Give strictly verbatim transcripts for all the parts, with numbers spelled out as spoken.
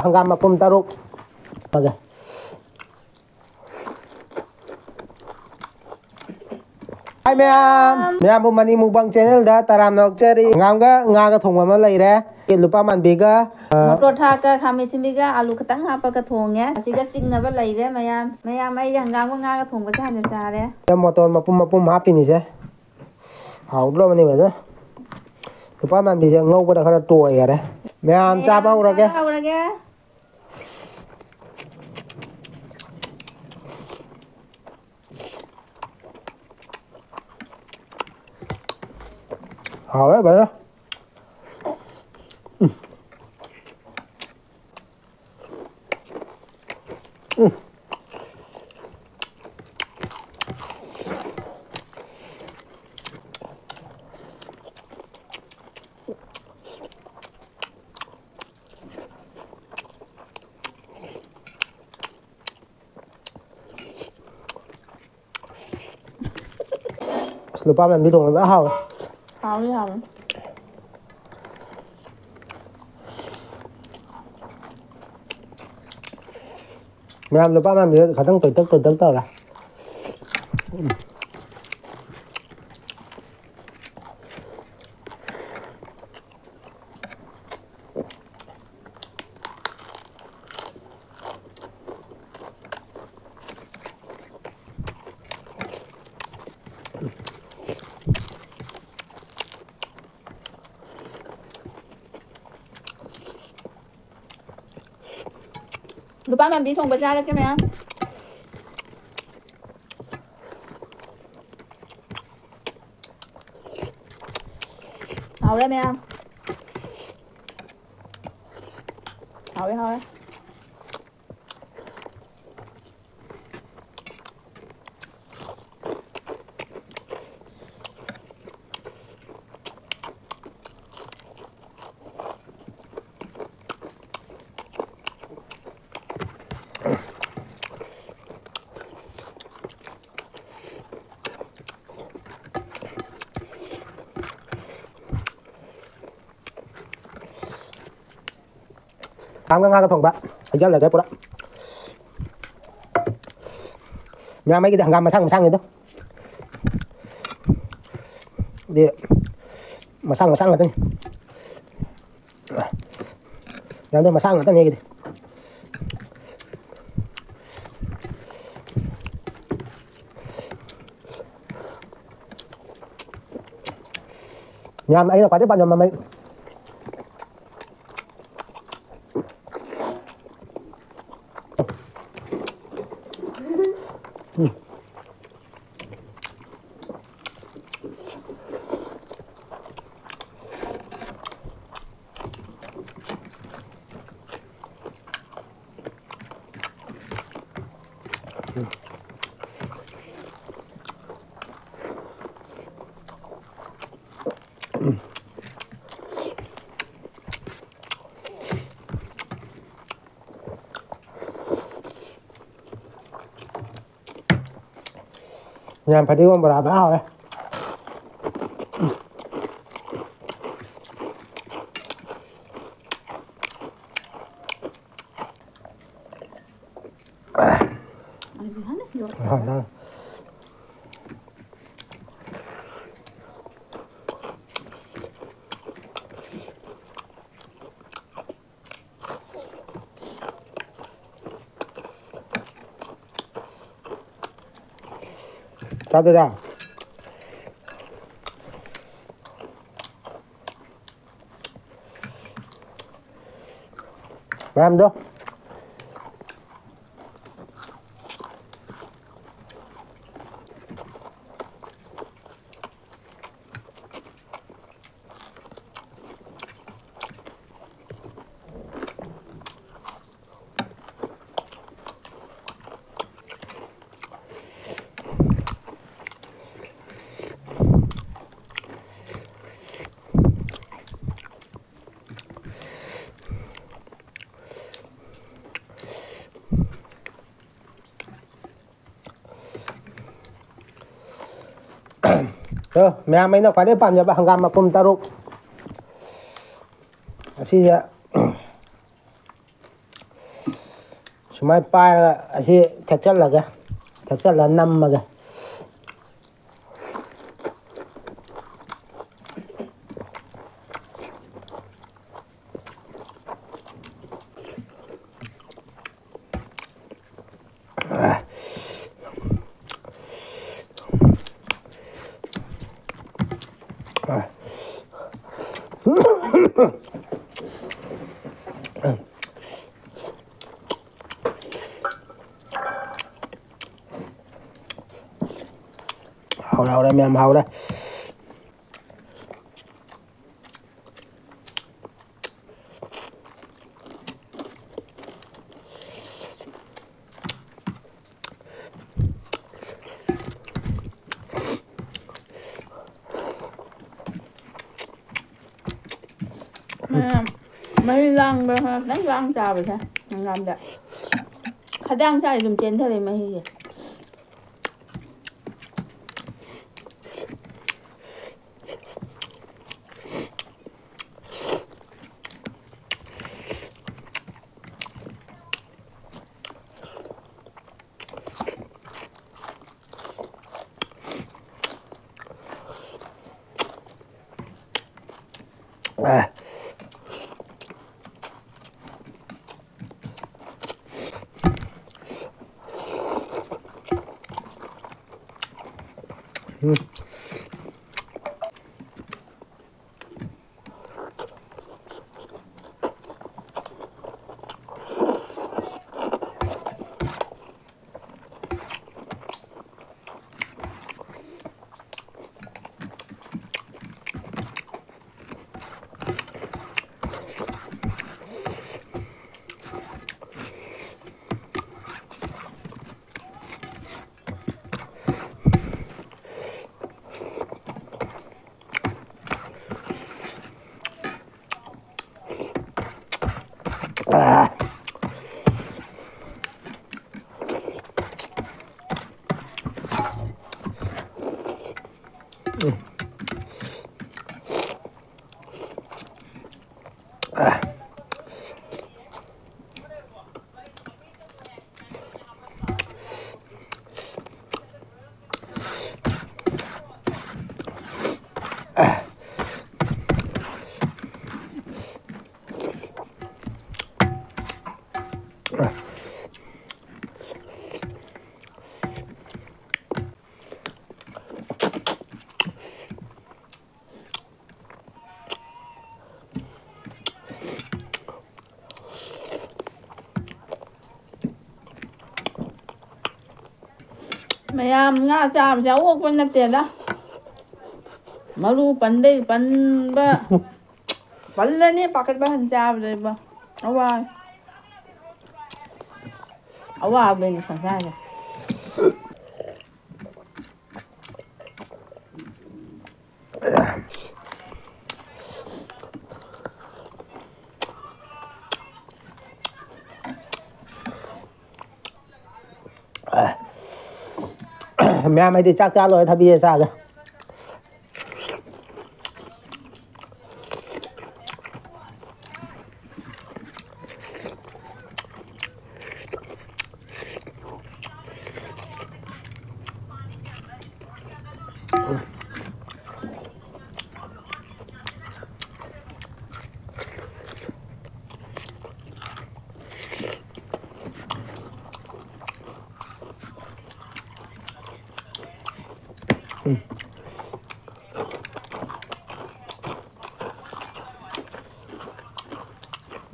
ꯍꯪꯒꯥꯝ ꯃꯄꯨꯝ ꯇꯔꯨꯛ꯫ ꯐꯒꯦ꯫ ꯍꯥꯏ ꯃꯌꯥꯝ, ꯃꯌꯥꯝꯕꯨ ꯃꯅꯤ ꯃꯨꯛꯕꯥꯡ ꯆꯦꯅꯦꯜꯗ ꯇꯔꯥꯝꯅ ꯑꯣꯛꯆꯔꯤ꯫ ꯍꯪꯒꯥꯝꯒ ꯉꯥꯒ ꯊꯣꯡꯕ ꯑꯃ ꯂꯩꯔꯦ꯫ ꯂꯨꯄꯥ ꯃꯥꯟꯕꯤꯒ, ꯑ, ꯃꯣꯇꯣꯔ ꯊꯥꯛꯀ ꯈꯥꯃꯦꯟ ꯑꯁꯤꯟꯕꯤꯒ ꯑꯂꯨ ꯈꯛꯇꯪ ꯍꯥꯞꯄꯒ ꯊꯣꯡꯉꯦ꯫ ꯑꯁꯤꯒ ꯆꯤꯛꯅꯕ ꯂꯩꯔꯦ ꯃꯌꯥꯝ꯫ ꯃꯌꯥꯝ, ꯑꯩꯗꯤ ꯍꯪꯒꯥꯝꯒ ꯉꯥꯒ ꯊꯣꯡꯕꯁꯦ ꯍꯥꯟꯅ ꯆꯥꯔꯦ꯫ ꯃꯣꯇꯣꯔ ꯃꯄꯨꯝ ꯃꯄꯨꯝ ꯍꯥꯞꯄꯤꯅꯤꯁꯦ꯫ ꯍꯥꯎꯗ꯭ꯔꯣꯕꯅꯤ ꯐꯖꯅ꯫ ꯂꯨꯄꯥ ꯃꯥꯟꯕꯤꯁꯦ ꯉꯧꯕꯗ ꯈꯔ ꯇꯣꯏꯈꯔꯦ꯫ ꯃꯌꯥꯝ ꯆꯥꯕ ꯍꯧꯔꯒꯦ꯫ ꯆꯥꯕ ꯍꯧꯔꯒꯦ꯫ ꯍꯥꯎꯔꯦ ꯐꯖꯅ꯫ ꯎꯝ꯫ ꯎꯝ꯫ ꯑꯁ, ꯂꯨꯄꯥ ꯃꯌꯥꯝꯗꯤ ꯊꯣꯡꯕ ꯐꯖꯅ ꯍꯥꯎꯋꯦ꯫ ꯍꯥꯎꯅꯤ, ꯍꯥꯎꯅꯤ꯫ ꯃꯌꯥꯝ ꯂꯨꯄꯥ ꯃꯌꯥꯝꯁꯦ ꯈꯇꯪ ꯇꯣꯏꯇꯛ ꯇꯣꯏꯇꯛ ꯇꯧꯔꯦ꯫ ꯂꯨꯄꯥ ꯃꯌꯥꯝꯗꯤ ꯊꯣꯡꯕ ꯆꯥꯔꯛꯀꯦ ꯃꯌꯥꯝ꯫ ꯍꯥꯎꯔꯦ ꯃꯌꯥꯝ꯫ ꯍꯥꯎꯔꯦ, ꯍꯥꯎꯔꯦ꯫ ꯍꯪꯒꯥꯝꯒ ꯉꯥꯒ ꯊꯣꯡꯕ ꯍꯩꯖꯜꯂꯒꯦ ꯄꯨꯔꯥ꯫ ꯃꯌꯥꯝ ꯑꯩꯒꯤꯗꯤ ꯍꯪꯒꯥꯝ ꯃꯁꯥꯡ ꯃꯁꯥꯡꯅꯤꯗꯣ꯫ ꯗꯤ ꯃꯁꯥꯡ ꯃꯁꯥꯡ ꯉꯥꯛꯇꯅꯤ꯫ ꯌꯥꯝꯗꯣ ꯃꯁꯥꯡ ꯉꯥꯛꯇꯅꯤ ꯑꯩꯒꯤꯗꯤ꯫ ꯃꯌꯥꯝ ꯑꯩꯅ ꯈ꯭ꯋꯥꯏꯗꯩ ꯄꯥꯝꯖꯕ ꯃꯃꯩ꯫ ꯎꯝ꯫ ꯌꯥꯝ ꯐꯗꯤꯒꯣꯝ ꯕꯣꯔꯥꯗꯣ ꯍꯥꯎꯋꯦ꯫ ꯆꯥꯗꯣꯏꯔꯥ? ꯃꯌꯥꯝꯗꯣ꯫ ꯑ, ꯃꯌꯥꯝ ꯑꯩꯅ ꯈ꯭ꯋꯥꯏꯗꯩ ꯄꯥꯝꯖꯕ ꯍꯪꯒꯥꯝ ꯃꯄꯨꯝ ꯇꯔꯨꯛ꯫ ꯑꯁꯤꯁꯦ ꯁꯨꯃꯥꯏꯅ ꯄꯥꯏꯔꯒ ꯑꯁꯤ ꯊꯦꯛꯆꯜꯂꯒꯦ꯫ ꯊꯦꯛꯆꯜꯂꯒ ꯅꯝꯃꯒꯦ꯫ ꯍꯥꯎꯔꯦ, ꯍꯥꯎꯔꯦ, ꯃꯌꯥꯝ ꯍꯥꯎꯔꯦ꯫ ꯃꯌꯥꯝ, ꯃꯍꯤ ꯂꯥꯡꯕ ꯈꯔ ꯈꯤꯇꯪ ꯂꯥꯡ ꯆꯥꯕꯁꯦ ꯍꯪꯒꯥꯝꯗ ꯈꯗꯥꯡ ꯆꯥꯗꯤ ꯑꯗꯨꯝ ꯆꯦꯟꯊꯔꯦ ꯃꯍꯤꯁꯦ꯫ ꯑꯦ꯫ ꯎꯝ꯫ ꯃꯌꯥꯝ ꯉꯥ ꯆꯥꯕꯁꯦ ꯑꯣꯛꯄ ꯅꯠꯇꯦꯗ꯫ ꯃꯔꯨ ꯄꯟꯗꯩ ꯄꯟꯕ꯫ ꯄꯜꯂꯅꯤ ꯄꯥꯈꯠꯄ ꯍꯟ ꯆꯥꯕꯗꯩꯕ꯫ ꯑꯋꯥ꯫ ꯑꯋꯥꯕꯅꯤ ꯁꯪꯁꯥꯔꯁꯦ꯫ ꯃꯌꯥꯝ ꯑꯩꯗꯤ ꯆꯥꯛ ꯆꯥ ꯂꯣꯏꯔꯦ, ꯊꯕꯤꯁꯦ ꯆꯥꯒꯦ꯫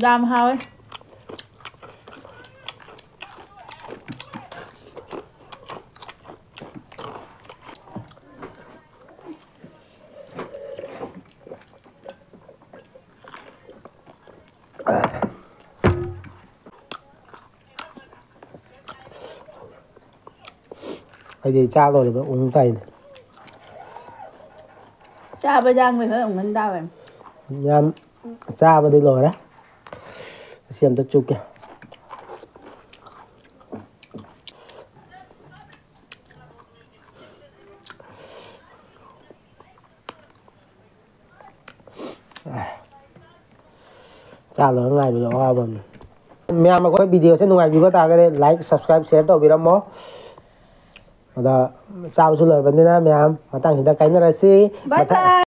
ꯌꯥꯝ ꯍꯥꯎꯋꯦ꯫ ꯑꯩꯗꯤ ꯆꯥ ꯂꯣꯏꯔꯒ ꯎꯪ ꯇꯥꯏꯅꯦ꯫ ꯆꯥꯕ ꯌꯥꯡꯕꯩ ꯈꯔ ꯎꯪꯍꯟ ꯇꯥꯕꯅꯤ꯫ ꯌꯥꯝ ꯆꯥꯕꯗꯤ ꯂꯣꯏꯔꯦ꯫ ꯑꯁꯤ ꯑꯝꯇ ꯆꯨꯞꯀꯦ꯫ ꯆꯥ ꯂꯣꯏꯔ ꯉꯥꯏꯕꯗꯣ ꯑꯋꯥꯕ ꯑꯃꯅꯤ꯫ ꯃꯌꯥꯝ ꯑꯩꯈꯣꯏ video ꯁꯦ ꯅꯨꯡꯉꯥꯏꯕꯤꯕ ꯇꯥꯔꯒꯗꯤ like, subscribe, share ꯇꯧꯕꯤꯔꯝꯃꯣ꯫ ꯑꯗ ꯆꯥꯕꯁꯨ ꯂꯣꯏꯔꯕꯅꯤꯅ ꯃꯌꯥꯝ ꯃꯇꯥꯡꯁꯤꯗ ꯀꯥꯏꯅꯔꯁꯤ꯫ Bye ꯃꯊꯪ bye꯫